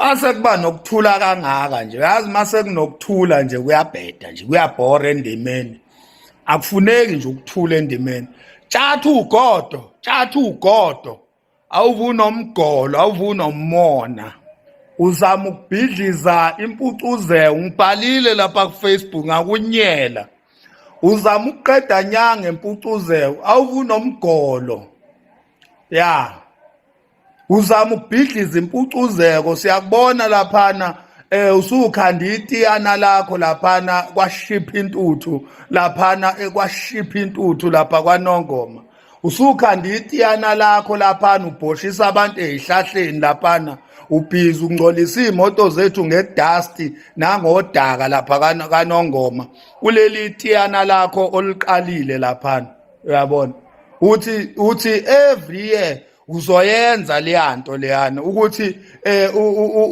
Kwase kuba nokuthula kangaka nje. Uyazi mase kunokuthula nje kuyabheda nje, kuyabhora endimeni. Akufuneki nje ukuthula endimeni. Tshatha ugodo, tshatha ugodo. Awuvuna umgolo, awuvuna umona. Uzama ukubhidliza impucuzeko. Ngibhalile lapha ku Facebook ngakunyela. Uzama ukuqeda nyanga empucuzeko, awuvuna umgolo. Ya. Uzama ukubhidliza impucuzeko siyakubona laphana usukhanda itiyana lakho laphana kwashipha intuthu laphana ekwashipha intuthu lapha kwaNongoma usukhanda itiyana lakho laphana ubhoshisa abantu ezihlahleni laphana ubhizi ungcolisa iy'moto zethu ngedasti nangodaka lapha kaNongoma kuleli tiyana lakho oluqalile laphana uyabona uthi every year uzoyenza leyanto leyana ukuthi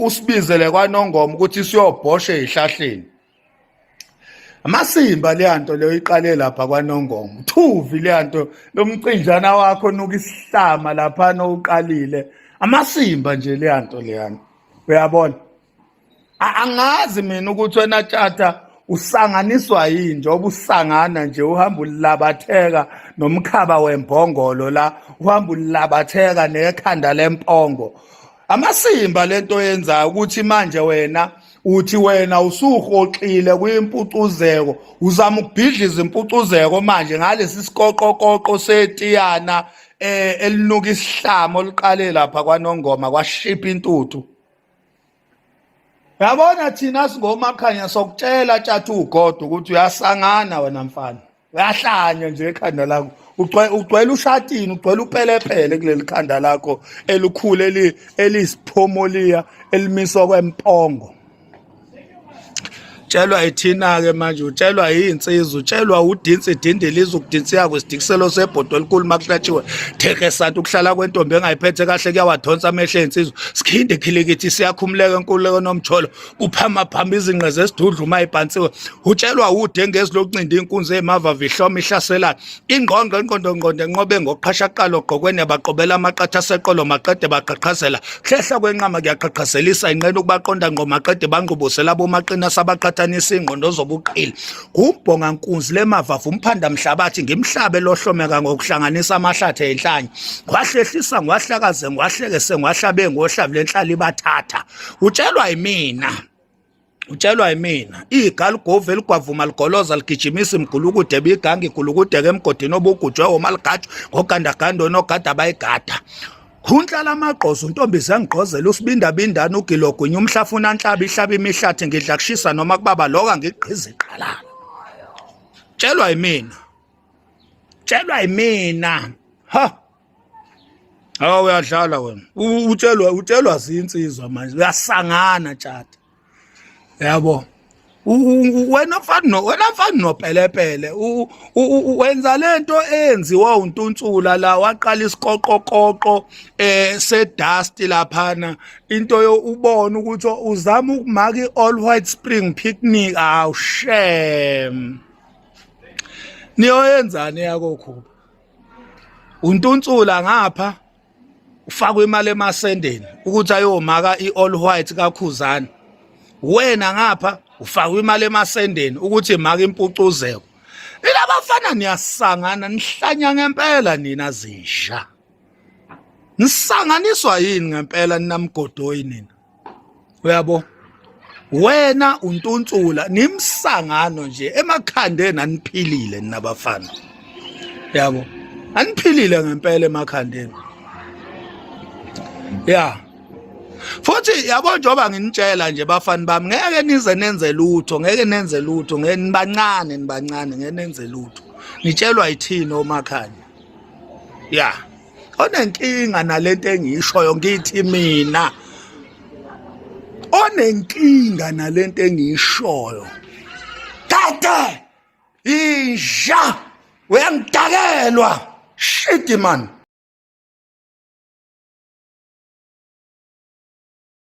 usibizele kwaNongoma ukuthi siyobhosha ezihlahleni amasimba leyanto leyo iqale lapha kwaNongoma thuvi leyanto lomcinjana wakho nuka isihlama lapha nowuqalile amasimba nje leyanto leyana uyabona Angazi mina ukuthi wena Tshatha usanganiswa yini njengoba usangana nje uhamba ulabatheka nomkhaba wembongolo la uhamba ulabatheka nekhanda lempongo amasimba lento oyenzayo ukuthi manje wena uthi wena usuhoxile kwimpucuzeko uzama ukubhidliza impucuzeko manje ngalesi sikoqokoqo setiyana elinuka isihlamo oluqale lapha kwaNongoma kwashipha intuthu. Yabona thina singomakhanya sokutshela tshatha ugodo ukuthi uyasangana wena mfana. Uyahlanya nje ekhanda lakho. Ugcwele ushatini, ugcwele upelepele kuleli khanda lakho elikhulu elisiphomoliya elimiswa kwempongo. Tshelwa ithina-ke manje utshelwa yinsizwa utshelwa udinsi idindiliza ukudinsiya kwesidikiselo sebhodo elikhulu makuhlatshiwe theke santi ukuhlala kwentombi engayiphethe kahle kuyawadonsa amehlo ey'nsizwa sikhinde khilikithi siyakhumuleka enkululeko nomjolo kuphama phama izinqe zesidudla uma ibhansiwe utshelwa udengezi lokuncinda inkunzi ey'mavava ihloma ihlaselana Ingqongqo inqondo ngqondo enqobe ngoqhasha qalo gqokweni yabaqobela amaqatha seqolo maqede baqhaqhazela hlehla kwenqama kuyaqhaqhazelisa inqena ukubaqonda ngqo maqede bangqubuzela bomaqina sabaqhathanisa ingqondo zobuqili ngumbhonga nkunzi lemavavu umphanda mhlabathi ngimhlabe lohlomeka ngokuhlanganisa amahlathi enhlanye ngwahlehlisa ngwahlakaze ngwahlekese ngwahlabe ngohlavu lenhlali bathatha utshelwa yimina Utshelwa yimina igalugovu eligwavuma ligoloza ligijimisa imgulukude biganga igulukudeke emgodini obugujwe omaligajwe ngogandaganda onogada bayigada Khunhla lamagqozo untombi zangigqozela usibindabindana ugilogwinya umhlafuna nhlaba ihlaba imihlathi ngidla kushisa noma kubaba loka ngigqiza iqalala Tshelwa yimina Tshelwa yimina ha Hawu uyadlala wena utshelwa zinsizwa manje uyasangana tshata yabo wena mfana no wena mfana nopelepele wenza lento eyenziwa untuntsula la waqala isikoqokoqo sedust laphana into yo ubona ukuthi uzama ukumaka i-all white spring picnic aw shame niyoyenzani yakokhuba untuntsula ngapha ufakwe imali emasendeni ukuthi ayomaka i-all white kaKhuzani wena ngapha ufakwe imali emasendeni ukuthi maka impucuzeko nina bafana niyasangana nihlanya ngempela nina zinja nisanganiswa yini ngempela ninamgodoyi nina uyabo wena untuntsula nimsangano nje emakhandeni aniphilile nina bafana yabo aniphilile ngempela emakhandeni ya futhi yabo njengoba nginitshela nje bafani bami ngeke nize nenze lutho ngeke nenze lutho ngeke nibancane nibancane ngeke nenze lutho nitshelwa yithini omakhanya ya onenkinga nalento engiyishoyo ngithi mina onenkinga nalento engiyishoyo tata inja uyangidakelwa shit man.